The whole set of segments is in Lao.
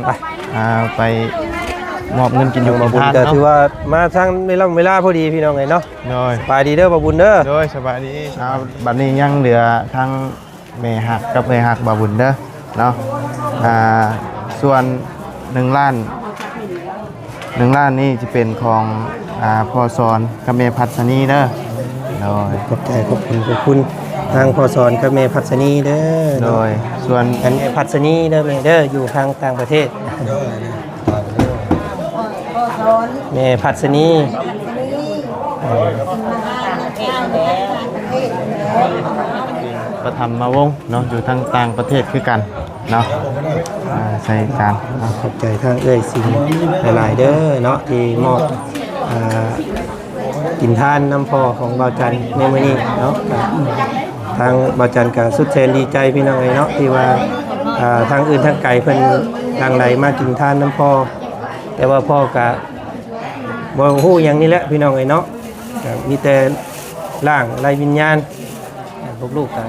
ໄປ ອ່າ ໄປມອບເງິນກິນຢູ່ກິນທານເນາະ ຖືວ່າມາທັງເວລາ ເວລາພໍດີພີ່ນ້ອງເອີຍເນາະ. ໂດຍ ສະບາຍດີເດີບ່າວບຸນເດີ. ໂດຍ ສະບາຍດີ. ອ່າ ບັດນີ້ຍັງເຫຼືອທັງແມ່ຮັກກັບເອື້ອຍຮັກບ່າວບຸນເດີເນາະ. ອ່າ ສ່ວນໜຶ່ງລ້ານ ໜຶ່ງລ້ານນີ້ຈະເປັນຂອງ ອ່າ ພໍ່ສອນກັບແມ່ພັດສະນີເດີ. ໂດຍ ຂອບໃຈ ຂອບຄຸນ ຂອບຄຸນທາງພໍ່ສອນກັບແມ່ພັດສະນີເດີ. ໂດຍ ເນາະ ສ່ວນ ອັນແມ່ພັດສະນີເດີແມ່ເດີ ຢູ່ທາງຕ່າງປະເທດ. ແມ່ພັດສະນີ ປະຖຳມະວົງເນາະ ຢູ່ທາງຕ່າງປະເທດຄືກັນເນາະ. ອ່າ ໃສ່ຈານເນາະ. ຂອບໃຈທາງເອື້ອຍສິງຫຼາຍໆເດີເນາະ ທີ່ມອບ ອ່າ ກິນທານນຳພໍ່ຂອງບ່າວຈັນໃນມື້ນີ້ເນາະ. ທາງບ່າວຈັນກະສຸດແສນດີໃຈພີ່ນ້ອງເອີຍເນາະ ທີ່ວ່າ ອ່າ ທາງອື່ນທາງໄກເພິ່ນຫຼັ່ງໄຫຼມາກິນທານນຳພໍ່ ແຕ່ວ່າພໍ່ກະບໍ່ຮູ້ຫຍັງນີ້ແຫຼະພີ່ນ້ອງເອີຍເນາະ. ກະມີແຕ່ຮ່າງໄຮ້ວິນຍານ ອ່າ ລູກໆກະ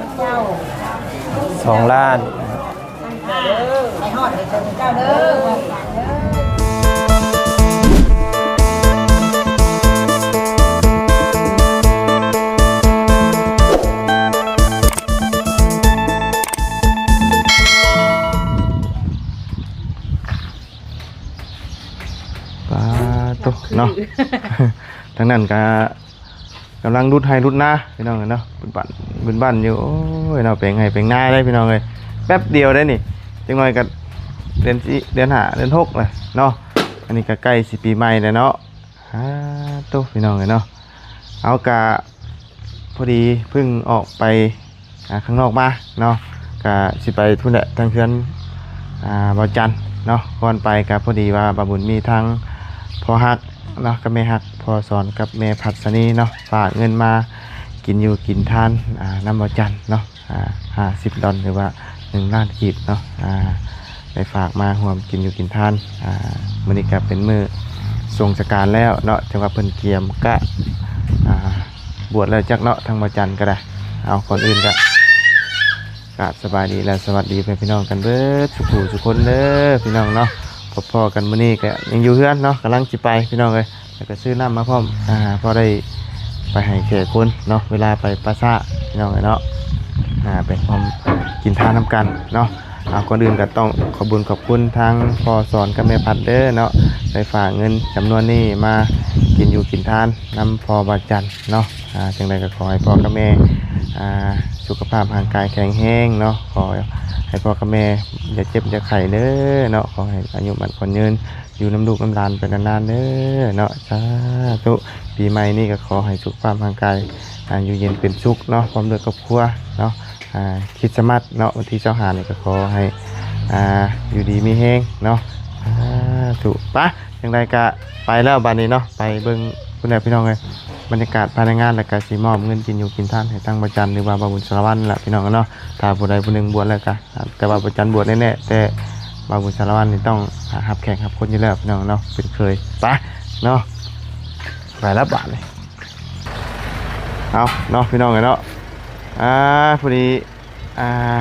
ສອງລ້ານ. ປາໂຕເນາະ ທາງນັ້ນກະ ກຳລັງຫຼຸດໄຮ່ຫຼຸດນາພີ່ນ້ອງເອີຍເນາະ ບຸນບັ້ນ ບຸນບັ້ນຢູ່. ໂອ້ຍເນາະ ແປງໄຮ່ແປງນາເດ້ພີ່ນ້ອງເອີຍ ແປັບດຽວເດ້ນີ້ ຈັກໜ່ອຍກໍເດືອນສີ່ ເດືອນຫ້າ ເດືອນຫົກແລ້ວເນາະ. ອັນນີ້ກໍໃກ້ຊິປີໃໝ່ແລ້ວເນາະ. ອາໂຕ ພີ່ນ້ອງເອີຍເນາະ ເຮົາກະພໍດີເພິ່ງອອກໄປ ອ່າ ຂ້າງນອກມາເນາະ ກະຊິໄປພຸ້ນແຫຼະ ທາງເຮືອນ ອ່າ ບ່າວຈັນເນາະ. ກ່ອນໄປກະພໍດີວ່າບ່າວບຸນມີທາງພໍ່ຮັກເນາະ ກັບແມ່ຮັກ ພໍ່ສອນກັບແມ່ພັດສະນີເນາະ ຝາກເງິນມາກິນຢູ່ກິນທານ ອ່າ ນຳບ່າວຈັນເນາະ ອ່າ ຫ້າສິບດອນ ຫຼືວ່າໜຶ່ງລ້ານກີບເນາະ ອ່າ ໄດ້ຝາກມາຮ່ວມກິນຢູ່ກິນທານ. ອ່າ ມື້ນີ້ກະເປັນມື້ສົ່ງສະການແລ້ວເນາະ ຈັ່ງວ່າເພິ່ນກຽມກະ ອ່າ ບວດແລ້ວຈັກເນາະ ທາງບ່າວຈັນກໍໄດ້. ເອົາ ກ່ອນອື່ນກໍກາບສະບາຍດີ ແລະ ສະຫວັດດີເພື່ອນພີ່ນ້ອງກັນເບິດສູ່ຜູ້ສູ່ຄົນເດີພີ່ນ້ອງເນາະ. ພໍ້ກັນມື້ນີ້ກໍຍັງຢູ່ເຮືອນເນາະ ກຳລັງຊິໄປພີ່ນ້ອງເອີຍ ແລ້ວກໍຊື້ນ້ຳມາພ້ອມ ອ່າ ພໍໄດ້ໄປໃຫ້ແຂກຄົນເນາະ ເວລາໄປປ່າຊ້າພີ່ນ້ອງເອີຍເນາະ ອ່າ ໄປຮ່ວມກິນທານນຳກັນເນາະ. ອ່າ ກ່ອນອື່ນກໍຕ້ອງຂອບບຸນຂອບຄຸນທາງພໍ່ສອນກັບແມ່ພັດເດີເນາະ ໄດ້ຝາກເງິນຈຳນວນນີ້ມາກິນຢູ່ກິນທານນຳພໍ່ບ່າວຈັນເນາະ. ອ່າ ຈັ່ງໃດກໍຂໍໃຫ້ພໍ່ກັບແມ່ ອ່າ ສຸຂະພາບຮ່າງກາຍແຂງແຮງເນາະ ຂໍໃຫ້ພໍ່ກັບແມ່ຢ່າເຈັບຢ່າໄຂ້ເດີເນາະ ຂໍໃຫ້ອາຍຸໝັ້ນຂວັນຍືນ ຢູ່ນຳລູກນຳຫຼານໄປນານໆເດີເນາະ ສາທຸ. ປີໃໝ່ນີ້ກໍຂໍໃຫ້ສຸຂະພາບຮ່າງກາຍ ອ່າ ຢູ່ເຢັນເປັນສຸກເນາະ ພ້ອມດ້ວຍຄອບຄົວເນາະ. ອ່າ ຄຣິດສະມາດເນາະ ວັນທີຊາວຫ້ານີ້ກໍຂໍໃຫ້ ອ່າ ຢູ່ດີມີແຮງເນາະ ສາທຸ. ປະ ຈັ່ງໃດກະໄປແລ້ວບາດນີ້ເນາະ ໄປເບິ່ງພຸ້ນແຫຼະພີ່ນ້ອງເອີຍ ບັນຍາກາດພາຍໃນງານ ແລ້ວກະຊິມອບເງິນກິນຢູ່ກິນທານໃຫ້ທາງບ່າວບຸນສາລະວັນລະພີ່ນ້ອງເນາະ. ຖ້າຜູ້ໃດຜູ້ໜຶ່ງບວດແລ້ວກະ ອ່າ ແຕ່ວ່າບ່າວຈັນບວດແນ່ໆ ແຕ່ບ່າວບຸນສາລະວັນນີ້ຕ້ອງ ອ່າ ຮັບແຂກຮັບຄົນຢູ່ແລ້ວພີ່ນ້ອງເນາະ ເປັນເຄີຍ. ໄປເນາະ ໄປແລ້ວບາດນີ້. ເອົາເນາະ ພີ່ນ້ອງເອີຍເນາະ ອ່າ ພໍດີ ອ່າ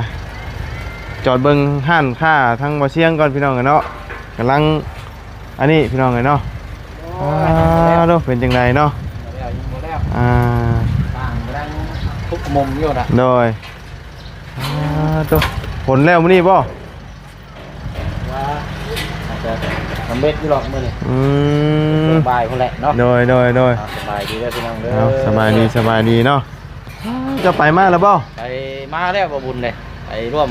ຈອດເບິ່ງຮ້ານຄ້າທາງບໍ່ຊຽງກ່ອນພີ່ນ້ອງເອີຍເນາະ ກຳລັງອັນນີ້ພີ່ນ້ອງເອີຍເນາະ. ໂອ້ຍ ອ່າ ເນາະ ເປັນຈັ່ງໃດເນາະ ຍັງບໍ່ແລ້ວ ອ່າ ສ້າງກຳລັງທຸບມຸມຢູ່ນະ. ໂດຍ ອ່າ ໂຕ ຝົນແລ້ວມື້ນີ້ບໍ່? ວ່າອາດຈະສຳເລັດຢູ່ດອກມື້ນີ້ ອືມ ຊ່ວງບ່າຍພຸ້ນແຫຼະເນາະ. ໂດຍ ໂດຍ ໂດຍ ອ່າ ສະບາຍດີເດີພີ່ນ້ອງເດີ ເອົາ ສະບາຍດີ ສະບາຍດີເນາະ. ເຈົ້າໄປມາແລ້ວບໍ່? ໄປມາແລ້ວ ບ່າວບຸນເດ້ ໄປຮ່ວມ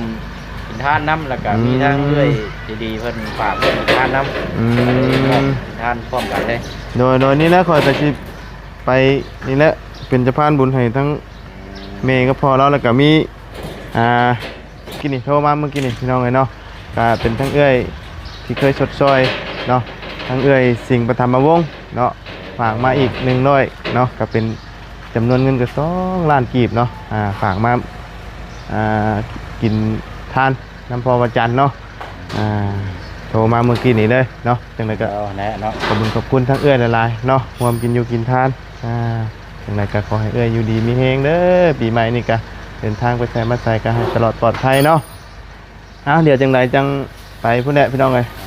ກິນທານນຳ ແລ້ວກະ ອືມ ມີທາງເອື້ອຍໃຈດີເພິ່ນຝາກເງິນກິນທານນຳ ອືມ ໄປຮ່ວມກິນທານພ້ອມກັນເດ້. ໂດຍ ໂດຍ ນີ້ແຫຼະ ຂ້ອຍກະຊິໄປນີ້ແຫຼະ ເປັນສະພານບຸນໃຫ້ທັງແມ່ກັບພໍ່ລາວ ແລ້ວກະມີ ອ່າ ກີ້ນີ້ໂທມາມື້ກີ້ນີ້ພີ່ນ້ອງເອີຍເນາະ ກະເປັນທັງເອື້ອຍທີ່ເຄີຍຊົດຊ່ອຍເນາະ ທັງເອື້ອຍສິງປະຖຳມະວົງເນາະ ຝາກມາອີກໜຶ່ງຮ້ອຍເນາະ ກະເປັນຈຳນວນເງິນກະສອງລ້ານກີບເນາະ ອ່າ ຝາກມາ ອ່າ ກິນທານນຳພໍ່ວັນຈັນເນາະ ອ່າ ໂທມາມື້ກີ້ນີ້ເລີຍເນາະ. ຈັ່ງໃດກະ ເອົາແຫຼະເນາະ ຂອບຄຸນຂອບຄຸນທັງເອື້ອຍຫຼາຍໆເນາະ ຮ່ວມກິນຢູ່ກິນທານ ອ່າ ຈັ່ງໃດກໍຂໍໃຫ້ເອື້ອຍຢູ່ດີມີແຮງເດີ ປີໃໝ່ນີ້ກໍເດີນທາງໄປໃສມາໃສກໍໃຫ້ຕະຫຼອດປອດໄພເນາະ. ເອົາ ດຽວຈັ່ງໃດຈັ່ງໄປພຸ້ນແຫຼະພີ່ນ້ອງເອີຍ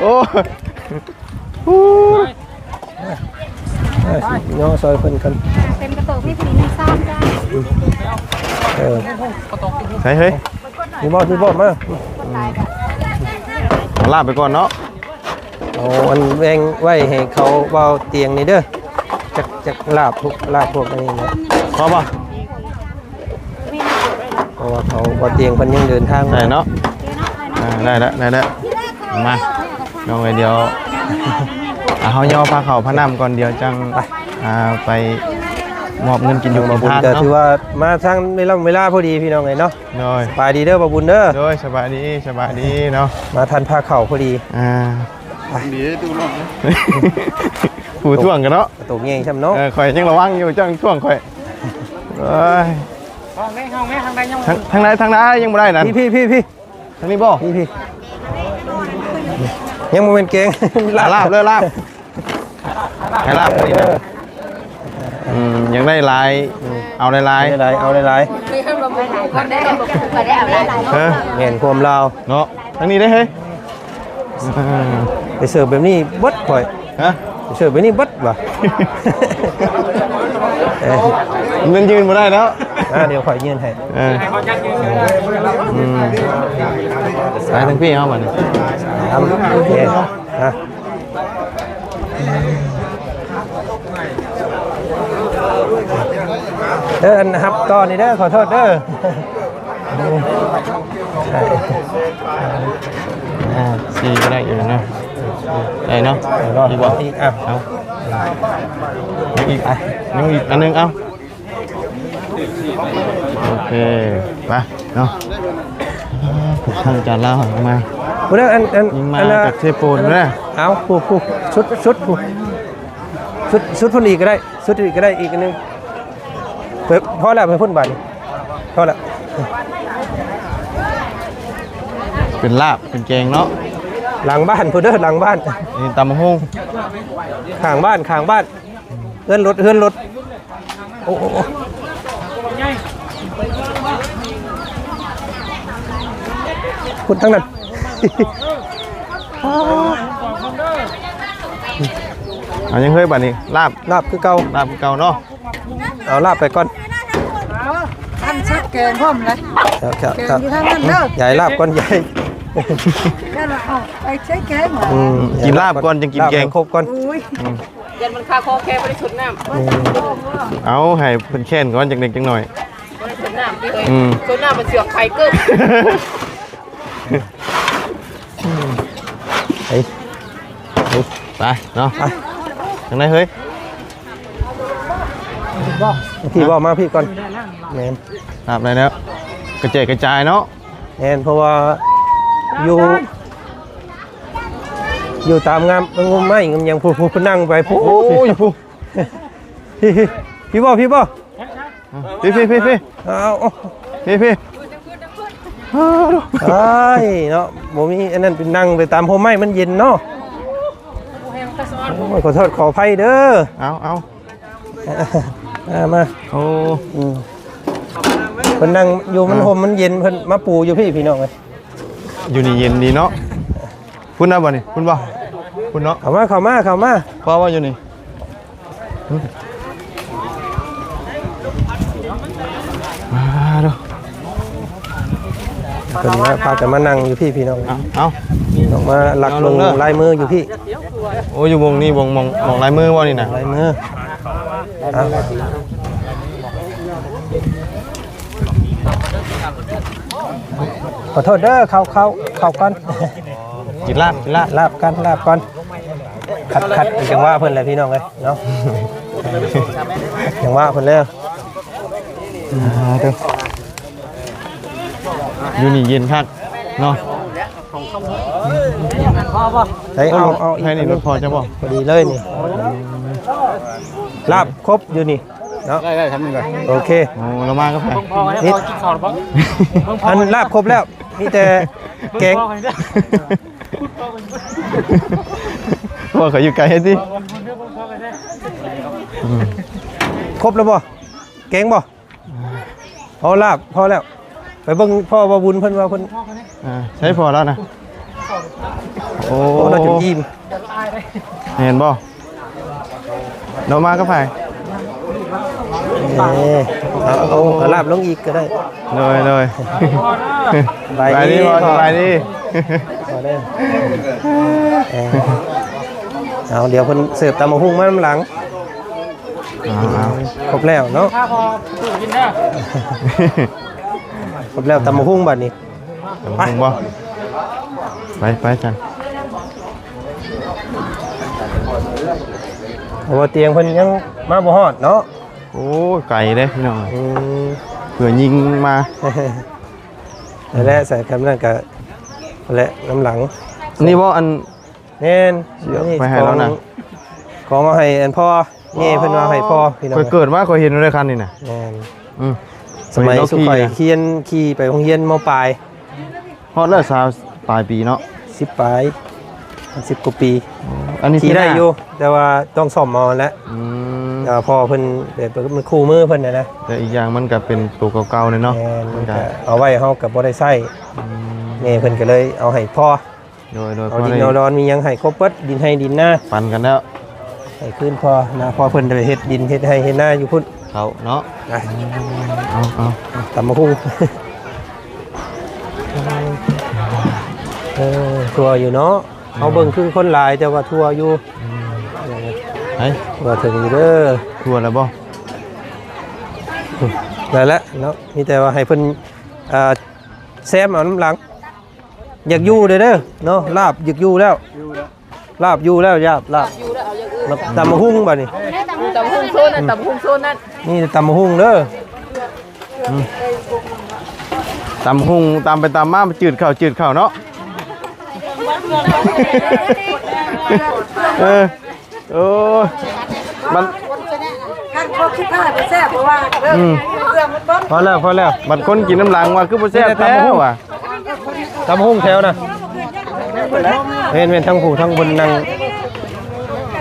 ໂອ້ ເອີ ຊິຍໍຊ່ອຍເພິ່ນກັນ ເຕັມກະໂຕະພີ່ ພໍດີໜຶ່ງຊາມຈ້າ ເອີ ໃສ່ເຮີ້ຍ ນີ້ບໍ່ ນີ້ບໍ່ ມາ ເອົາລາບໄປກ່ອນເນາະ ເອົາອັນແບ່ງໄວ້ໃຫ້ເຂົາເວົ້າຕຽງນີ້ເດີ ຈັກ ຈັກລາບພວກ ລາບພວກອັນນີ້ນະ ພໍບໍ່? ເພາະວ່າເຂົາບໍ່ຕຽງເພິ່ນຍັງເດີນທາງ ໄດ້ເນາະ ອ່າ ໄດ້ລະ ໄດ້ລະ ມາ ນ້ອງເອີຍ ດຽວ ອ່າ ເຮົາຍໍພາເຂົ້າພານ້ຳກ່ອນ ດຽວຈັ່ງ ໄປ ອ່າ ໄປມອບເງິນກິນຢູ່ກິນທານເນາະ ຖືວ່າມາທາງເວລາ ເວລາພໍດີພີ່ນ້ອງເອີຍເນາະ ໂດຍ ສະບາຍດີເດີບ່າວບຸນເດີ ໂດຍ ສະບາຍດີ ສະບາຍດີເນາະ ມາທັນພາເຂົ້າພໍດີ ອ່າ ດີເດ້ຕູ້ນ້ອງ ຜູ້ຖ້ວງກັນເນາະ ໂຕໃຫຍ່ຊ່ຳເນາະ ເອີ ຂ້ອຍຍັງລະວັງຢູ່ ເຈົ້າຍັງຖ້ວງຂ້ອຍ ເອີຍ ທາງໃດ ທາງໃດ ທາງໃດຍັງບໍ່ໄດ້ນັ້ນ ພີ່ ພີ່ ພີ່ ທາງນີ້ບໍ່ ພີ່ ພີ່ ຍັງບໍ່ແມ່ນແກງ ລາບເລີຍ ລາບ ໃຫ້ລາບນີ້ນະ ເອີ ອືມ ຢາກໄດ້ຫຼາຍ ເອົາຫຼາຍໆ ເອົາຫຼາຍໆ ເອົາຫຼາຍໆ ເອີ ແມ່ນຄວາມລາວເນາະ ທາງນີ້ເດ້ເຮີ້ຍ ອ່າ ໄປເສີບແບບນີ້ເບິດຂ້ອຍ ຮະ ໄປເສີບແບບນີ້ເບິດວ່າ ເອີ ມັນຢືນບໍ່ໄດ້ແລ້ວ ອ່າ ດຽວຂ້ອຍຢືນໃຫ້ ເອີ ອືມ ໄປທາງພີ້ເຮົາບັດນີ້ ໂອເຄ ອ່ະ ເດີ ອັນຮັບຕໍ່ນີ້ເດີ ຂໍໂທດເດີ ອ່າ ສີ່ກໍໄດ້ຢູ່ນະ ໄດ້ເນາະ ເອົາ ອີກບໍ່ ອີກ ອ່ະ ເອົາ ຍັງອີກ ຍັງອີກອັນໜຶ່ງ ເອົາ ໂອເຄ ໄປເນາະ ທາງຈານລາວມາ ພຸ້ນ ອັນ ອັນ ມາ ອັນ ຈາກເຊໂປນເດ້ ເອົາ ຜູ້ ຜູ້ ສຸດ ສຸດ ຜູ້ ສຸດ ສຸດພຸ້ນອີກກໍໄດ້ ສຸດອີກກໍໄດ້ ອີກອັນໜຶ່ງ ເອີ ພໍແລ້ວ ໄປພຸ້ນບາດນີ້ ພໍແລ້ວ ເປັນລາບ ເປັນແກງເນາະ ຫຼັງບ້ານພຸ້ນເດີ ຫຼັງບ້ານ ນີ້ຕຳບັກຫຸ່ງ ຂ້າງບ້ານ ຂ້າງບ້ານ ເຮືອນລົດ ເຮືອນລົດ ໂອ້ ໂອ້ ໂອ້ ພຸ້ນທາງນັ້ນ ເອົາຫຍັງເຮີ້ຍບາດນີ້ ລາບ ລາບຄືເກົ່າ ລາບຄືເກົ່າເນາະ ເອົາລາບໄປກ່ອນ ອັນຊັກແກງພ້ອມເລີຍ ແກງຢູ່ທາງນັ້ນເດີ ຢາຍລາບກ່ອນ ຢາຍ ໄປໃຊ້ແກງ ອືມ ກິນລາບກ່ອນ ຈັ່ງກິນແກງ ລາບໃຫ້ຄົບກ່ອນ ໂອ້ຍ ອືມ ຢ້ານມັນຄາຄໍແຄ່ບໍ່ໄດ້ຊົດນ້ຳ ເອົາໃຫ້ເພິ່ນແຄ້ນກ່ອນຈັກເລັກຈັກໜ້ອຍ ບໍ່ໄດ້ຊົດນ້ຳຕິເຮີ້ຍ ອືມ ຊົດນ້ຳມັນເສືອກໄຂ່ເກີບ ໄປ ໄປເນາະ ໄປ ທາງໃດເຮີ້ຍ ພີ່ບໍ່ ມາພີ່ກ່ອນ ແມ່ນ ລາບໄດ້ແລ້ວ ກະແຈກກະຈາຍເນາະ ແມ່ນ ເພາະວ່າຢູ່ ຢູ່ຕາມງາມງຸ້ມໄມ້ງຸ້ມຫຍັງ ຜູ້ ຜູ້ ຜູ້ນັ່ງໄປ ຜູ້ ໂອ້ຍ ຜູ້ ພີ່ ພີ່ ພີ່ບໍ່ ພີ່ບໍ່ ພີ່ ພີ່ ພີ່ ພີ່ ເອົາ ພີ່ ພີ່ ອ້າຍເນາະ ບໍ່ມີອັນນັ້ນ ໄປນັ່ງໄປຕາມຮົ່ມໄມ້ ມັນເຢັນເນາະ ໂອ້ຍ ຂໍໂທດຂໍອະໄພເດີ ເອົາ ເອົາ ອ່າ ມາ ໂອ້ ອືມ ເພິ່ນນັ່ງຢູ່ ມັນ ອ່າ ຮົ່ມມັນເຢັນ ເພິ່ນມາປູຢູ່ພີ້ ພີ່ນ້ອງເອີຍ ຢູ່ນີ້ເຢັນດີເນາະ ພຸ້ນນະບໍ່ນີ້ ພຸ້ນບໍ່ ພຸ້ນເນາະ ເຂົ້າມາ ເຂົ້າມາ ເຂົ້າມາ ພໍບໍ່ຢູ່ນີ້ ມາເດີ ເພິ່ນມາ ພາກັນມານັ່ງຢູ່ພີ້ ພີ່ນ້ອງ ເອົາ ເອົາ ຕ້ອງມາລັກເບິ່ງລາຍມືຢູ່ພີ້ ໂອ້ ຢູ່ວົງນີ້ ວົງ ໝ່ອງ ໝ່ອງລາຍມືບໍ່ນີ້ນະ ລາຍມື ເອົາ ຂໍໂທດເດີ ເຂົ້າ ເຂົ້າ ເຂົ້າກ່ອນ ກິນລາບ ກິນລາບ ລາບກ່ອນ ລາບກ່ອນ ຂັດ ຂັດ ຈັງຫວະເພິ່ນແຫຼະ ພີ່ນ້ອງເອີຍເນາະ ຈັງຫວະເພິ່ນແລ້ວ ອ່າ ເດີ ຢູ່ນີ້ເຢັນຄັກເນາະ ໃສ່ ເອົາ ເອົາ ໃສ່ນີ້ລົດພໍເຈົ້າບໍ່ ພໍດີເລີຍນີ້ ລາບຄົບຢູ່ນີ້ ເນາະ ໄດ້ ໄດ້ ທຳນີ້ໄດ້ ໂອເຄ ໂອ້ ລະມາກັບໃຜ ອັນລາບຄົບແລ້ວ ມີແຕ່ແກງ ວ່າເຂົາຢູ່ໄກຕິ ອືມ ຄົບແລ້ວບໍ່ ແກງບໍ່ ພໍລາບ ພໍແລ້ວ ໄປເບິ່ງພໍ່ບ່າວບຸນເພິ່ນວ່າເພິ່ນ ອ່າ ໃຊ້ພໍແລ້ວນະ ໂອ້ ໂອ້ ລາວຈົນອີ່ມ ແມ່ນບໍ່? ເນາະ ມາກັບໃຜ? ເອີ ເອົາ ເອົາ ເອົາລາບລົງອີກກໍໄດ້. ໂດຍ ໂດຍ ສະບາຍດີພໍ່ ສະບາຍດີ. ເອົາ ດຽວເພິ່ນເສີບຕຳບັກຫຸ່ງມານຳຫຼັງ. ເອົາ ເອົາ ຄົບແລ້ວເນາະ ຄົບແລ້ວຕຳບັກຫຸ່ງບັດນີ້. ຕຳບັກຫຸ່ງບໍ່? ໄປ ໄປຊັ້ນ. ເພາະວ່າຕຽງເພິ່ນຍັງມາບໍ່ຮອດເນາະ. ໂອ້ຍ ໄກເດ້ພີ່ນ້ອງ. ອືມ ເພື່ອຍິງມາ. ນັ້ນແຫຼະ ໃສ່ຄຳນັ້ນກະ ແລະ ນຳຫຼັງ ນີ້ບໍ່ ອັນ ແມ່ນ ເຊືອກໄປໃຫ້ລາວນະ ຂອງ ຂອງເອົາໃຫ້ອັນພໍ່ ແມ່ເພິ່ນວ່າໃຫ້ພໍ່ພີ່ນ້ອງ. ຂ້ອຍເກີດມາຂ້ອຍເຫັນຢູ່ໃນຄັນນີ້ນະ. ແມ່ນ ອືມ ສະໄໝຊຸມຂ້ອຍຂີ່ນ ຂີ່ໄປໂຮງຮຽນ ມ.ປາຍ. ຮອດແລ້ວ ຊາວປາຍປີເນາະ. ສິບປາຍ ສິບກວ່າປີ. ອັນນີ້ຂີ່ໄດ້ຢູ່ ແຕ່ວ່າຕ້ອງສ້ອມເອົາຫັ້ນແຫຼະ. ອືມ ແຕ່ວ່າພໍ່ເພິ່ນແບບມັນຄູ່ມືເພິ່ນນະນະ. ແຕ່ອີກຢ່າງມັນກະເປັນໂຕເກົ່າໆເລີຍເນາະ. ແມ່ນ ມັນກະ ມັນກະເອົາໄວ້ເຮົາກະບໍ່ໄດ້ໃຊ້. ອືມ ແມ່ເພິ່ນກະເລີຍເອົາໃຫ້ພໍ່. ໂດຍ ໂດຍ ເອົາດິນເອົາດອນມີຫຍັງໃຫ້ຄົບເບິດ ດິນໄຮ່ດິນນາ ປັນກັນແລ້ວ ໃຫ້ຄືນພໍ່ນະ ພໍ່ເພິ່ນໄປເຮັດດິນເຮັດໄຮ່ເຮັດນາຢູ່ພຸ້ນ. ເຂົາເນາະ ເອົາ ເອົາ ຕຳບັກຫຸ່ງ. ເອີ ທົ່ວຢູ່ເນາະ ເຮົາເບິ່ງຄືຄົນຫຼາຍ ແຕ່ວ່າທົ່ວຢູ່. ອືມ ໄປ ທົ່ວເຖິງຢູ່ເດີ. ທົ່ວແລ້ວບໍ່? ໄດ້ແລ້ວເນາະ ມີແຕ່ວ່າໃຫ້ເພິ່ນ ເອີ ແຊມເອົານຳຫຼັງ. ຢາກຢູ່ເດີເນາະ ລາບຢາກຢູ່ແລ້ວ ລາບຢູ່ແລ້ວ ຢາກລາບ ຕຳບັກຫຸ່ງບັດນີ້. ຕຳບັກຫຸ່ງໂຊນນັ້ນ ຕຳບັກຫຸ່ງໂຊນນັ້ນ ນີ້ຕຳບັກຫຸ່ງເດີ. ອືມ ຕຳບັກຫຸ່ງ ຕຳໄປຕຳມາ ມັນຈືດເຂົ້າ ຈືດເຂົ້າເນາະ. ເອີ ໂອ້ຍ ມັນ ຄັນຄົບສິບຫ້າກໍແຊບ ເພາະວ່າ ອືມ ເຄື່ອງມັນເບິດ. ພໍແລ້ວ ພໍແລ້ວ ບັດຄົນກິນນຳຫຼັງວ່າຄືບໍ່ແຊບແທ້ວ່າ. ຕຳບັກຫຸ່ງແຖວນະ ເຫັນແມ່ນທັງຜູ້ທັງຄົນນັ່ງ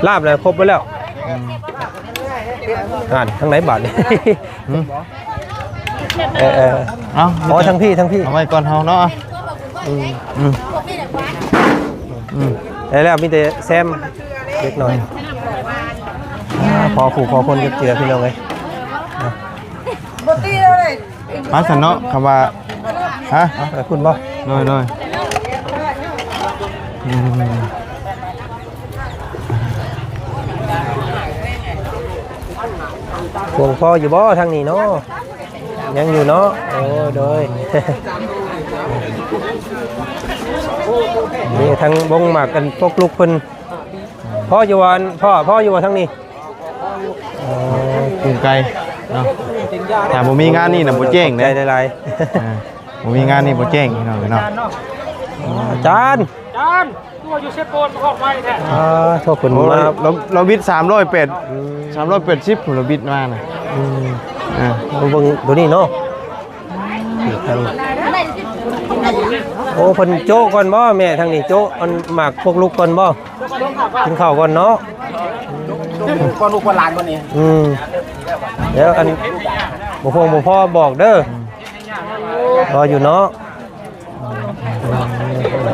ລາບແລ້ວຄົບເບິດແລ້ວ. ອືມ ຫັ້ນ ທາງໃດບາດນີ້? ຫືມ ເອີ ເອີ ເອົາ ອໍ ທັງພີ້ ທັງພີ້ ເອົາໄວ້ກ່ອນເຮົາເນາະ. ອືມ ອືມ ອືມ ໄດ້ແລ້ວ ມີແຕ່ແຊມເລັກນ້ອຍ. ອືມ ພໍຜູ້ພໍຄົນຈັກເທື່ອພີ່ນ້ອງເອີຍ. ບໍ່ຕີເລີຍ ມາຊັ້ນເນາະ ຄຳວ່າ ຮະ ເອົາໄປພຸ້ນບໍ່? ໂດຍ ໂດຍ ອືມ ຫວງພໍຢູ່ບໍ່ທາງນີ້ເນາະ? ຍັງຢູ່ເນາະ. ໂອ້ ໂດຍ ນີ້ທາງວົງໝາກກັນປົກລຸກເພິ່ນ ພໍຢູ່ບໍ່ ພໍ່ ພໍຢູ່ບໍ່ທາງນີ້? ເອີ ກຸ້ງໄກ່ເນາະ ຖ້າບໍ່ມີງານນີ້ນະບໍ່ແຈ້ງເດ້. ໃຈຫຼາຍໆ ເອີ ບໍ່ມີງານນີ້ບໍ່ແຈ້ງພີ່ນ້ອງເນາະ. ອາຈານ ຈານ ຕົວຢູ່ເຊໂປນອອກໄວແທ້. ອ່າ ໂທດເພິ່ນ ໂອ້ຍ ມາ ລາວ ລາວບິດສາມຮ້ອຍແປດ ອືມ ສາມຮ້ອຍແປດສິບພຸ້ນລາວບິດມານະ. ອືມ ອ່າ ເບິ່ງໂຕນີ້ເນາະ. ໂອ້ ເພິ່ນໂຈະກ່ອນບໍ່ແມ່? ທາງນີ້ໂຈະອັນໝາກປົກລຸກກ່ອນບໍ່? ກິນເຂົ້າກ່ອນເນາະ ກ່ອນລູກກ່ອນຫຼານກ່ອນນີ້. ອືມ ດຽວອັນບໍ່ພວງບໍ່ພໍບອກເດີ. ພໍຢູ່ເນາະ.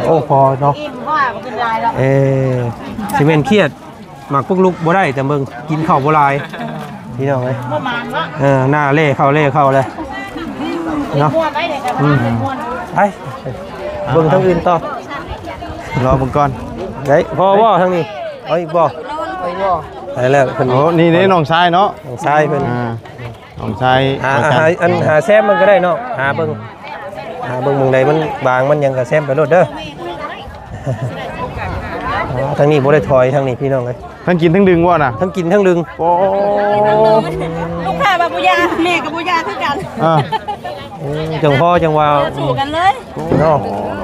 ໂອ້ ພໍເນາະ. ເອີ ຊິແມ່ນຄຽດ ໝາກປຸກລຸກບໍ່ໄດ້ ແຕ່ເບິ່ງກິນເຂົ້າບໍ່ຫຼາຍ ພີ່ນ້ອງເອີຍ. ບໍ່ມານວະ ເອີ ໜ້າເລເຂົ້າເລເຂົ້າເລີຍເນາະ. ອືມ ໄປເບິ່ງທາງອື່ນຕໍ່ ລໍເບິ່ງກ່ອນ. ໄດ້ພໍບໍ່ທາງນີ້? ເອົາອີກບໍ່? ໄດ້ແລ້ວເພິ່ນ. ໂອ້ ນີ້ເດ້ນ້ອງຊາຍເນາະ ນ້ອງຊາຍເພິ່ນ. ອ່າ ນ້ອງຊາຍ ຫາ ຫາ ອັນ ຫາແຊມເບິ່ງກໍໄດ້ເນາະ ຫາເບິ່ງ ຫາເບິ່ງໝ່ອງໃດມັນບາງມັນຫຍັງກໍແຊມໄປໂລດເດີ. ອ່າ ທາງນີ້ບໍ່ໄດ້ຖອຍ ທາງນີ້ພີ່ນ້ອງເອີຍ. ທັງກິນທັງດຶງບໍ່ນະ? ທັງກິນທັງດຶງ. ໂອ້ ລູກຄ້າວ່າບໍ່ຢາກ ແມ່ກໍບໍ່ຢາກຄືກັນ. ອ່າ ເອີ ຈັ່ງພໍຈັ່ງວ່າສູ້ກັນເລີຍເນາະ.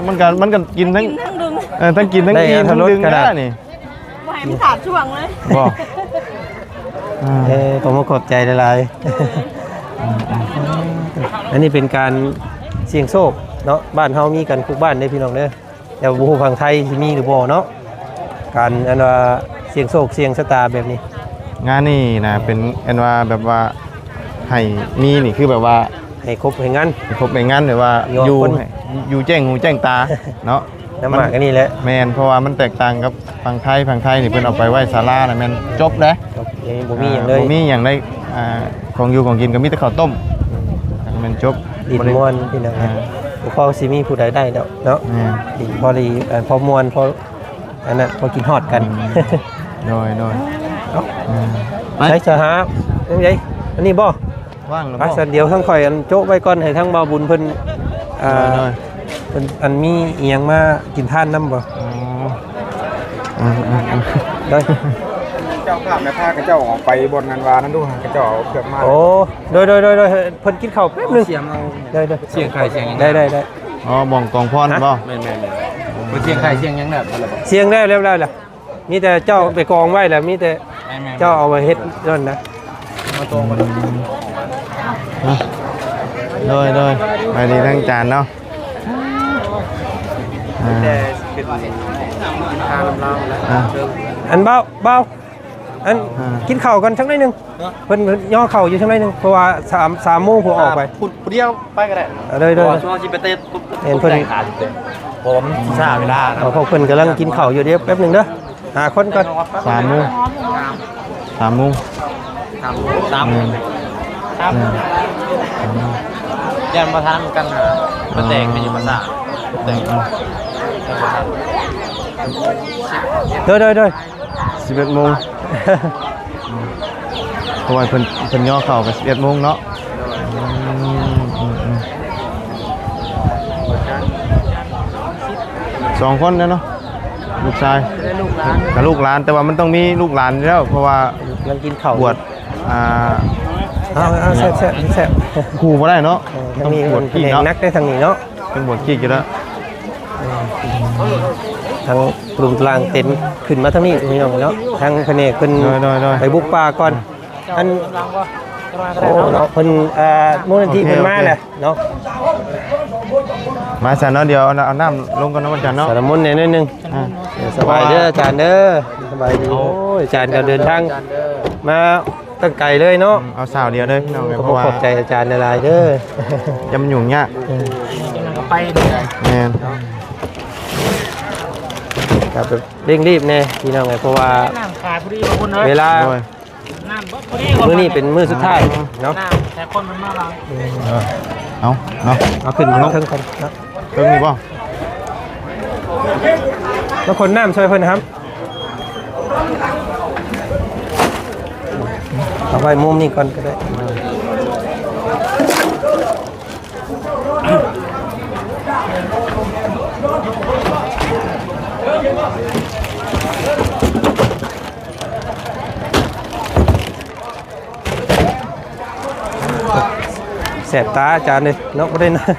ມັນກໍ ມັນກໍກິນທັງ ກິນທັງດຶງ ເອີ ທັງກິນທັງ ໄດ້ອັດຕະລົດ ກິນທັງດຶງ ຂະໜາດ ໄດ້ນີ້. ບໍ່ໃຫ້ມັນຂາດຊ່ວງເລີຍ. ບໍ່ ອ່າ ເອີ ຂໍຂອບໃຈຫຼາຍໆ. ອັນນີ້ເປັນການສ່ຽງໂຊກເນາະ ບ້ານເຮົາມີກັນທຸກບ້ານເດ້ພີ່ນ້ອງເດີ. ແຕ່ບໍ່ຮູ້ຝັ່ງໄທຊິມີຫຼືບໍ່ເນາະ ການອັນວ່າສ່ຽງໂຊກສ່ຽງຊະຕາແບບນີ້. ງານນີ້ນະ ເປັນອັນວ່າແບບວ່າໃຫ້ມີນີ້ ຄືແບບວ່າໃຫ້ຄົບໃຫ້ງັນ ໃຫ້ຄົບໃຫ້ງັນ ແບບວ່າຢູ່ ຢູ່ແຈ້ງຫູແຈ້ງຕາເນາະ. ນ້ຳໝາກອັນນີ້ແຫຼະ ແມ່ນ ເພາະວ່າມັນແຕກຕ່າງກັບຝັ່ງໄທ ຝັ່ງໄທນີ້ເພິ່ນເອົາໄປໄວ້ສາລາແລ້ວແມ່ນຈົບເດ້ ຈົບ ຍັງບໍ່ມີຫຍັງເລີຍ ອ່າ ບໍ່ມີຫຍັງໄດ້ ອ່າ ຂອງຢູ່ຂອງກິນກໍມີແຕ່ເຂົ້າຕົ້ມ ແລ້ວກໍແມ່ນຈົບ ດິນມ່ວນພີ່ນ້ອງ ອ່າ ບໍ່ພໍຊິມີຜູ້ໃດໄດ້ດອກເນາະ ດິນພໍດີ ພໍມ່ວນ ພໍອັນນັ້ນ ພໍກິນຮອດກັນ ອືມ ໂດຍ ໂດຍ ເອົ້າ ອືມ ໃສສະຫາ ຍັງໃດ ອັນນີ້ບໍ່? ວ່າງແລ້ວ ໄປ ບໍ່? ຊັ້ນດຽວທາງຂ້ອຍອັນໂຈະໄວ້ກ່ອນ ໃຫ້ທາງບ່າວບຸນເພິ່ນ ອ່າ ໂດຍ ໂດຍ ເພິ່ນອັນມີອີ່ຫຍັງມາກິນທານນຳບໍ່? ອໍ ເອີໆໆ ໂດຍ ເຈົ້າພາບນະ ພາເຂົາເຈົ້າອອກໄປບ່ອນນັ້ນວ່ານັ້ນດູ ເຂົາເຈົ້າເອົາເຄື່ອງມາ ໂອ້ ໂດຍໆໆ ເພິ່ນກິນເຂົ້າແປັບໜຶ່ງ ໂດຍໆ ສຽງໄຂ່ສຽງຫຍັງ ໄດ້ໆໆ ອໍ ບ່ອນກອງພອນບໍ່? ແມ່ນໆໆ ເພິ່ນສຽງໄຂ່ສຽງຫຍັງແລ້ວ ສຽງແລ້ວ ແລ້ວໆ ມີແຕ່ເຈົ້າໄປກອງໄວ້ແຫຼະ ມີແຕ່ ແມ່ນໆ ເຈົ້າເອົາໄວ້ເຮັດນັ້ນນະ ມາຕົງກັນ ໂດຍໆ ສະບາຍດີທາງອາຈານເນາະ ອ່າ ອັນເບົາ ເບົາ ອັນ ອ່າ ກິນເຂົ້າກ່ອນຈັກໜ້ອຍໜຶ່ງ ເນາະ ເພິ່ນຍໍເຂົ້າຢູ່ຈັກໜ້ອຍໜຶ່ງ ເພາະວ່າສາມ ສາມໂມງພຸ້ນອອກໄປ ພຸ້ນຜູ້ດຽວໄປກໍໄດ້ ເອີ ໂດຍໆ ເພາະວ່າຊ່ວງຊິໄປເຕະ ເຫັນເພິ່ນ ເພາະວ່າມັນຊິຊ້າເວລານະ ເອີ ພວກເພິ່ນກຳລັງກິນເຂົ້າຢູ່ ດຽວແປັບໜຶ່ງເດີ ຫ້າຄົນກ່ອນ ສາມໂມງ ສາມໂມງ ສາມໂມງ ສາມໂມງ ສາມໂມງ ຢ້ານບໍ່ທັນກັນຫາ ມັນແຕກຢູ່ພາສາ ແຕກ ໂດຍໆໆ ສິບເອັດໂມງ ເພາະວ່າເພິ່ນ ເພິ່ນຍໍເຂົ້າກໍສິບເອັດໂມງເນາະ ອືມ ສອງຄົນແຫຼະເນາະ ລູກຊາຍ ແລະ ລູກຫຼານ ກັບລູກຫຼານ ແຕ່ວ່າມັນຕ້ອງມີລູກຫຼານຢູ່ແລ້ວ ເພາະວ່າ ກຳລັງກິນເຂົ້າ ບວດ ອ່າ ເອົາໆ ແຊບໆ ແຊບ ຄູ່ບໍ່ໄດ້ເນາະ ເອີ ຕ້ອງບວດຄີກເນາະ ໜັກໄດ້ທາງນີ້ເນາະ ຕ້ອງບວດຄີກຢູ່ແລ້ວ ທາງລຸງກາງເຕັນຂຶ້ນມາທາງນີ້ພີ່ນ້ອງເນາະ ທາງພະແນກເພິ່ນ ໂດຍໆໆ ໄປບຸກປ່າກ່ອນ ອັນ ໂອ້ ເນາະ ເພິ່ນ ອ່າ ມູນນິທິເພິ່ນມາແຫຼະເນາະ ມາຊັ້ນເນາະ ດຽວເອົາ ເອົານ້ຳລົງກ່ອນເນາະ ອາຈານເນາະ ສາລະມົນແດ່ໜ້ອຍໜຶ່ງ ອ່າ ສະບາຍເດີອາຈານເດີ ສະບາຍດີ ໂອ້ຍ ອາຈານກໍເດີນທາງມາ ຕັ້ງໄກເລີຍເນາະ ອືມ ເອົາສາວດຽວເດີພີ່ນ້ອງເອີຍ ເພາະວ່າ ຂອບໃຈອາຈານຫຼາຍໆເດີ ຈະມັນຫຍຸ້ງຍາກ ເອີ ແມ່ນ ກໍແບບເລັ່ງຣີບແດ່ພີ່ນ້ອງເອີຍ ເພາະວ່າ ເວລາ ມື້ນີ້ເປັນມື້ສຸດທ້າຍເນາະ ເອີ ເອົາເນາະ ເອົາຂຶ້ນມາເທິງກ່ອນເນາະ ເທິງນີ້ບໍ່ ມາຂົນນ້ຳຊ່ວຍເພິ່ນຫຳ ເອົາໄວ້ມຸມນີ້ກ່ອນກໍໄດ້ ແສບຕາອາຈານເດ້ເນາະ ບໍ່ໄດ້ນອນ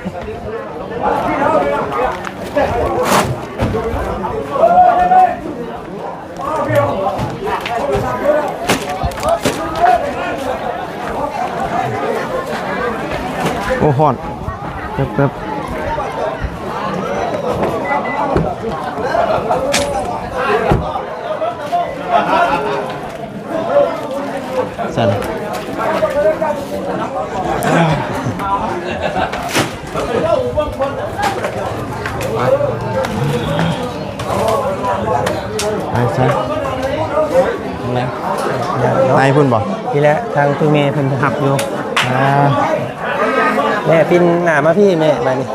ໂອ້ ຮ້ອນ ແປັບໆ ໃສ່ລະ ໄປ ໄປໃສ່ ໃນພຸ້ນບໍ່? ນີ້ແຫຼະ ທາງຜູ້ແມ່ເພິ່ນຮັບຢູ່ ອ່າ ແມ່ປິ່ນໜ້າມາພີ້ແມ່ ບາດນີ້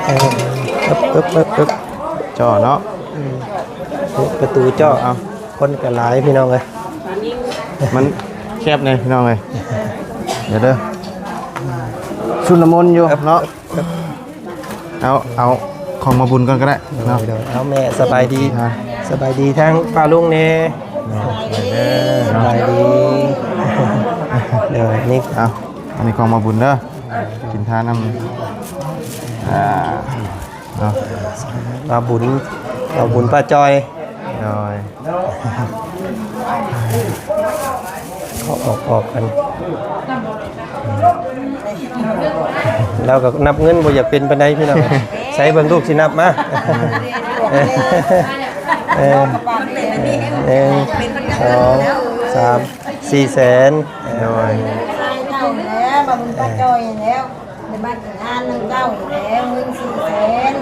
ເອີ ເອີບ ເອີບ ເອີບ ເຈາະເນາະ ອືມ ປະຕູເຈາະ ເອົາ ຄົນກໍຫຼາຍພີ່ນ້ອງເອີຍ ມັນແຄບແດ່ພີ່ນ້ອງເອີຍ ດຽວເດີ ຊຸນລະມຸນຢູ່ເນາະ ເອົາ ເອົາຂອງມາບຸນກ່ອນກໍໄດ້ເນາະ ໂດຍ ເອົາແມ່ ສະບາຍດີ ອ່າ ສະບາຍດີທາງປ້າລຸງແດ່ ສະບາຍດີ ໂດຍ ນີ້ ເອົາ ອັນນີ້ຂອງມາບຸນເດີ ກິນທານນຳ ອ່າ ເນາະ ວ່າບຸນ ວ່າບຸນປ້າຈ້ອຍ ໂດຍ ເອົາອອກ ອອກກັນ ລາວກໍນັບເງິນບໍ່ຢາກເປັນປານໃດພີ່ນ້ອງ ໃສ່ເບິ່ງລູກຊິນັບມາ ເອີ ເອີ ໜຶ່ງ ສອງ ສາມ ສີ່ແສນ ໂດຍ ໃສ່ເຈົ້າແລ້ວ ວ່າບຸນປ້າຈ້ອຍແລ້ວ ໃນບ້ານ ທານນຳເຈົ້າແລ້ວ ເງິນສີ່ແສນ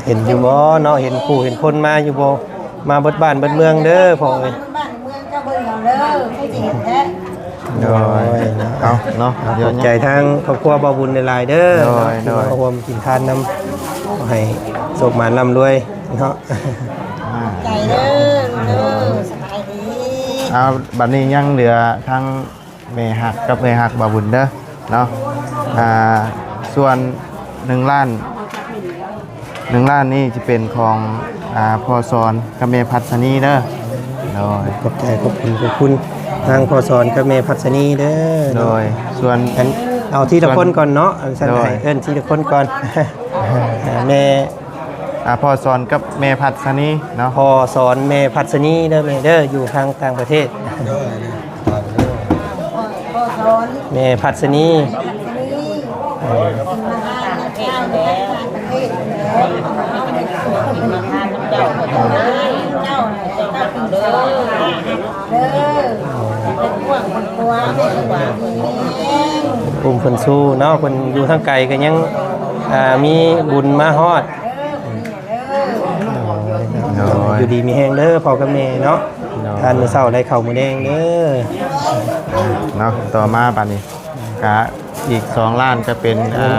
ເຫັນຢູ່ບໍ່ເນາະ? ເຫັນຜູ້ເຫັນຄົນມາຢູ່ບໍ່? ມາເບິດບ້ານເບິດເມືອງເດີພໍ່ເອີຍ. ໂດຍເນາະ ເອົາເນາະ ຂອບໃຈທາງຄອບຄົວບ່າວບຸນຫຼາຍໆເດີ ໂດຍ ທີ່ມາຮ່ວມກິນທານນຳ ຂໍໃຫ້ໂຊກໝານລ່ຳລວຍເນາະ. ອ່າ ໃຈເດີ ເດີ ສະບາຍດີ. ເອົາ ບັດນີ້ຍັງເຫຼືອທາງແມ່ຮັກກັບເອື້ອຍຮັກບ່າວບຸນເດີເນາະ. ອ່າ ສ່ວນໜຶ່ງລ້ານ ໜຶ່ງລ້ານນີ້ຈະເປັນຂອງ ອ່າ ພໍ່ສອນກັບແມ່ພັດສະນີເດີ. ໂດຍ ຂອບໃຈ ຂອບຄຸນ ຂອບຄຸນທາງພໍ່ສອນກັບແມ່ພັດສະນີເດີ. ໂດຍ ສ່ວນ ອັນ ເອົາທີລະຄົນກ່ອນເນາະ ອັນຊັ້ນ ໂດຍ ໃຫ້ເອີ້ນທີລະຄົນກ່ອນ. ອ່າ ແມ່ ອ່າ ພໍ່ສອນກັບແມ່ພັດສະນີເນາະ. ພໍ່ສອນແມ່ພັດສະນີເດີແມ່ເດີ ຢູ່ທາງຕ່າງປະເທດ. ແມ່ພັດສະນີ ອຸ້ມເພິ່ນຊູເນາະ ເພິ່ນຢູ່ທາງໄກກໍຍັງ ອ່າ ມີບຸນມາຮອດ. ໂດຍ ໂດຍ ຢູ່ດີມີແຮງເດີພໍ່ກັບແມ່ເນາະ. ໂດຍ ທານມື້ເຊົ້າໄດ້ເຂົ້າມື້ແດງເດີເນາະ. ຕໍ່ມາບາດນີ້ກະອີກສອງລ້ານ ກະເປັນ ອ່າ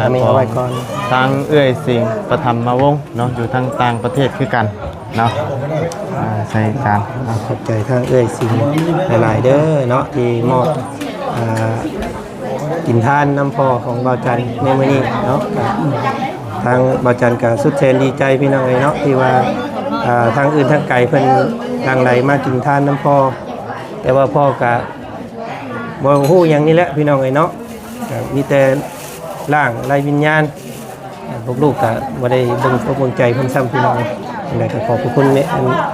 ຂອງທາງເອື້ອຍສິງປະຖຳມະວົງເນາະ ຢູ່ທາງຕ່າງປະເທດຄືກັນເນາະ. ອ່າ ໃສ່ຈານເນາະ. ຂອບໃຈທາງເອື້ອຍສິງຫຼາຍໆເດີເນາະ ທີ່ມອບ ອ່າ ກິນທານນຳພໍ່ຂອງບ່າວຈັນໃນມື້ນີ້ເນາະ. ກະທາງບ່າວຈັນກະສຸດແສນດີໃຈພີ່ນ້ອງເອີຍເນາະ ທີ່ວ່າ ອ່າ ທາງອື່ນທາງໄກເພິ່ນຫຼັ່ງໄຫຼມາກິນທານນຳພໍ່ ແຕ່ວ່າພໍ່ກະບໍ່ຮູ້ຫຍັງນີ້ແຫຼະພີ່ນ້ອງເອີຍເນາະ. ກະມີແຕ່ຮ່າງໄຮ້ວິນຍານ ພວກລູກກະບໍ່ໄດ້ເບິ່ງອົກເບິ່ງໃຈເພິ່ນຊ້ຳພີ່ນ້ອງ. ຈັ່ງໃດກະຂອບພະຄຸນແມ່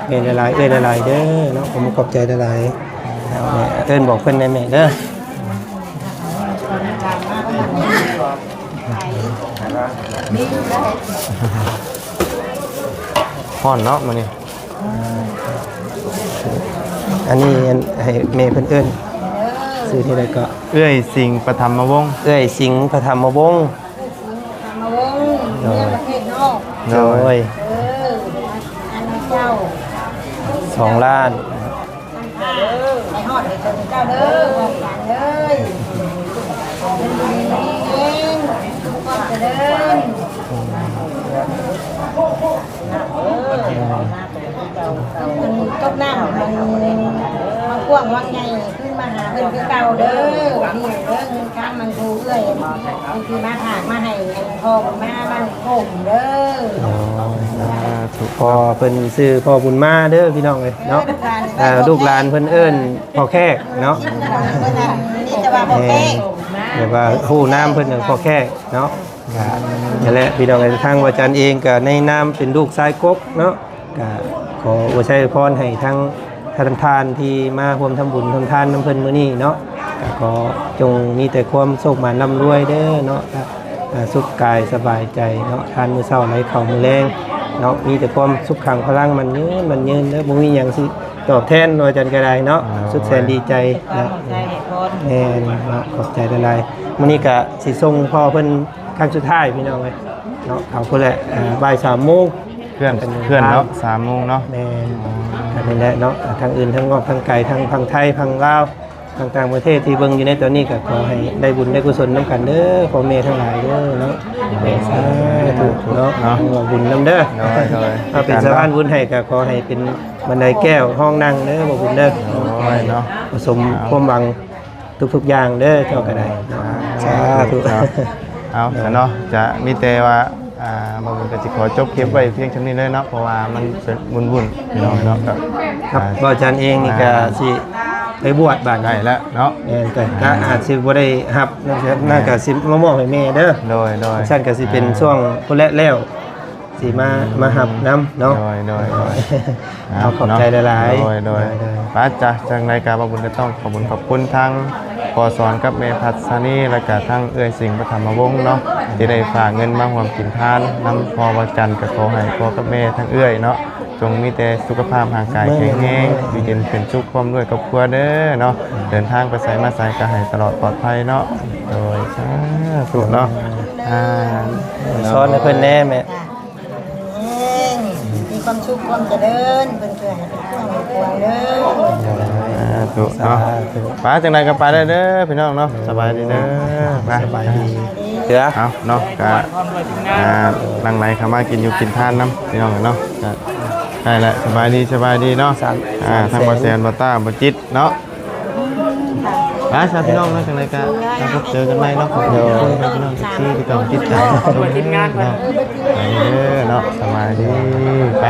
ແມ່ຫຼາຍໆ ເອື້ອຍຫຼາຍໆເດີເນາະ. ຂອບໃຈຫຼາຍໆ. ເອີ້ນບອກເພິ່ນແດ່ແມ່ເດີ. ຮ້ອນເນາະມື້ນີ້. ອັນນີ້ ອັນ ໃຫ້ແມ່ເພິ່ນເອີ້ນຊື່ນີ້ໄດ້ກໍ ເອື້ອຍສິງປະຖຳມະວົງ. ເອື້ອຍສິງປະຖຳມະວົງ. ໂດຍ ໂດຍ ສອງລ້ານ. ໄປຮອດເດີເຈົ້າເດີ ຂອງຂວັນເດີ ຢູ່ດີມີແຮງ ຄວາມຈະເລີນ ອັນຕົກນ້ຳໃຫ້ມັນກວ້າງວັງໃຫຍ່ ຄືນມາຫາເພິ່ນຄືເກົ່າເດີ ນີ້ເດີ ເງິນຄຳມັນຜູ້ເອື້ອຍ ທີ່ມາຝາກມາໃຫ້ ອັນພໍ່ມາມັນຄົງເດີ. ສາທຸ. ພໍ່ເພິ່ນຊື່ພໍ່ບຸນມາເດີພີ່ນ້ອງເອີຍເນາະ. ເອີ ລູກຫຼານເພິ່ນເອີ້ນພໍ່ແຂກເນາະ. ແມ່ນ ແບບວ່າຮູ້ນາມເພິ່ນກໍພໍ່ແຂກເນາະ. ກະນັ້ນແຫຼະພີ່ນ້ອງເອີຍ ທາງວ່າຈັນເອງກະໃນນາມເປັນລູກຊາຍກົກເນາະ ກະຂໍອວຍໄຊອວຍພອນໃຫ້ທັງທ່ານ ທ່ານທີ່ມາຮ່ວມທຳບຸນທຳທານນຳເພິ່ນມື້ນີ້ເນາະ ກະຂໍຈົ່ງມີແຕ່ຄວາມໂຊກໝານລ່ຳລວຍເດີເນາະ. ກະ ອ່າ ສຸກກາຍສະບາຍໃຈເນາະ ທານມື້ເຊົ້າໄດ້ເຂົ້າມື້ແລງເນາະ ມີແຕ່ຄວາມສຸກຂັງພະລັງໝັ້ນຍືນ ໝັ້ນຍືນເດີ ບໍ່ມີຫຍັງຊິຕອບແທນວ່າຈັ່ງກະໄດ້ເນາະ. ໂອ້ຍ ສຸດແສນດີໃຈເນາະ. ແມ່ນເນາະ ຂອບໃຈຫຼາຍໆ. ມື້ນີ້ກະຊິສົ່ງພໍ່ເພິ່ນຄັ້ງສຸດທ້າຍພີ່ນ້ອງເອີຍເນາະ. ເອົາພຸ້ນແຫຼະ ອ່າ ບ່າຍສາມໂມງ ເຄື່ອນ ເຄື່ອນເນາະ ສາມໂມງເນາະ. ແມ່ນ ອໍ ກະນີ້ແຫຼະເນາະ ທັງອື່ນທັງນອກທັງໄກ ທັງຝັ່ງໄທຝັ່ງລາວ ຕ່າງໆປະເທດທີ່ເບິ່ງຢູ່ໃນຕອນນີ້ ກໍຂໍໃຫ້ໄດ້ບຸນໄດ້ກຸສົນນຳກັນເດີ ພໍ່ແມ່ທັງຫຼາຍເດີເນາະ. ໂດຍ ສາທຸເນາະ ເນາະ ເອົາບຸນນຳເດີ. ໂດຍ ໂດຍ ຖ້າເປັນສະພານບຸນໃຫ້ ກໍຂໍໃຫ້ເປັນບັນໄດແກ້ວຮອງນັ່ງເດີ ບໍ່ບຸນເດີ. ໂດຍ ເນາະ ປະສົມຄວາມຫວັງທຸກໆຢ່າງເດີ ເຈົ້າກໍໄດ້ເນາະ. ສາທຸ. ເອົາ ເນາະ ເນາະ ຈະມີແຕ່ວ່າ ອ່າ ບ່າວບຸນກໍຊິຂໍຈົບຄລິບໄວ້ພຽງສ່ຳນີ້ເລີຍເນາະ ເພາະວ່າມັນເປັນວຸ່ນໆ ພີ່ນ້ອງເນາະ. ກໍ ຄັບ ອ່າ ບ່າວຈັນເອງນີ້ກໍ ອ່າ ຊິໄປບວດບາດນີ້ ໃກ້ແລ້ວເນາະ. ແມ່ນ ກໍ ອ່າ ກໍອາດຊິບໍ່ໄດ້ຮັບ ນັ້ນກໍ ອ່າ ຊິມາມອບໃຫ້ແມ່ເດີ. ໂດຍ ໂດຍ ຊັ້ນກໍຊິເປັນ ອ່າ ຊ່ວງພຸ້ນແຫຼະ ແລ້ວຊິມາ ອ່າ ມາຮັບນຳເນາະ. ໂດຍ ໂດຍ ໂດຍ ເອົາ ຂອບໃຈຫຼາຍໆ. ໂດຍ ໂດຍ ໂດຍ ໄປ ຈ້ະ ຈັ່ງໃດກໍບ່າວບຸນກໍຕ້ອງຂອບຄຸນ ຂອບຄຸນທາງພໍ່ສອນກັບແມ່ພັດສະນີ ແລ້ວກໍທາງເອື້ອຍສິງປະຖຳມະວົງເນາະ ທີ່ໄດ້ຝາກເງິນມາຮ່ວມກິນທານນຳພໍ່ບ່າວຈັນ. ກໍຂໍໃຫ້ພໍ່ກັບແມ່ທາງເອື້ອຍເນາະ ຈົ່ງມີແຕ່ສຸຂະພາບຮ່າງກາຍແຂງແຮງ ຢູ່ເຢັນເປັນສຸກ ພ້ອມດ້ວຍຄອບຄົວເດີເນາະ. ເດີນທາງໄປໃສມາໃສກໍໃຫ້ຕະຫຼອດປອດໄພເນາະ. ໂດຍ ສາທຸເນາະ. ອ່າ ສອນໃຫ້ເພິ່ນແດ່ແມ່. ມີຄວາມສຸກຄວາມຈະເລີນ ເພິ່ນເກີດໃຫ້ເປັນພວກໃຫ້ພວງເດີ. ສາທຸເນາະ. ສາທຸ. ໄປ ຈັ່ງໃດກໍໄປໄດ້ເດີພີ່ນ້ອງເນາະ. ສະບາຍດີເດີ. ໄປ ສະບາຍດີ. ເອົາເນາະ ກະ ອ່າ ຫຼັ່ງໄຫຼເຂົ້າມາກິນຢູ່ກິນທານນຳພີ່ນ້ອງເນາະ. ກະໄດ້ແຫຼະ. ສະບາຍດີ ສະບາຍດີເນາະ. ອ່າ ທັງບໍ່ແຊນ ບໍ່ຕ້າ ບໍ່ຈິດເນາະ. ໄປຊະພີ່ນ້ອງເນາະ ຈັ່ງໃດກະມາພົບເຈີກັນໃໝ່ເນາະ. ຂອບຄຸນພີ່ນ້ອງເອັຟຊີທີ່ເຂົ້າມາຕິດຕາມເນາະ. ໄປເດີເນາະ. ສະບາຍດີ. ໄປ.